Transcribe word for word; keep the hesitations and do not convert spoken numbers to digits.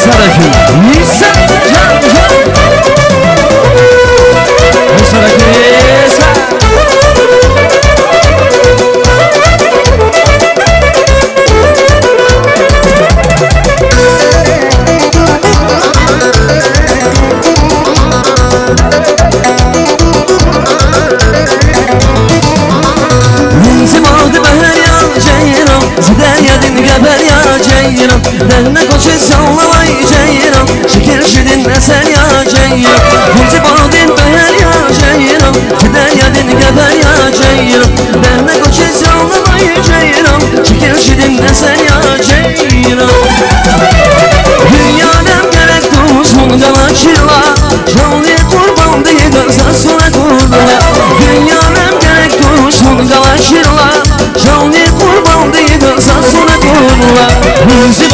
Таракин. Ниса, жан, жан. Ниса, Ниса. Вун зи багъди бегьер я, жейран, зи дерядин гебер я, жейран, дегъне квачиз ялнавай, жейран, шикил ширин эсер я, жейран, вун зи багъдин бегьер я, жейран, зи дерядин гебер я, жейран, дегъне квачиз ялнавай, жейран, шикил ширин эсер я, жейран. Дуьньядин герек туш вун галачирла, жани къурбанд ийида заз суратурла. Дуьньядин герек туш вун галачирла, жани къурбанд ийида заз суратурла. Вун зи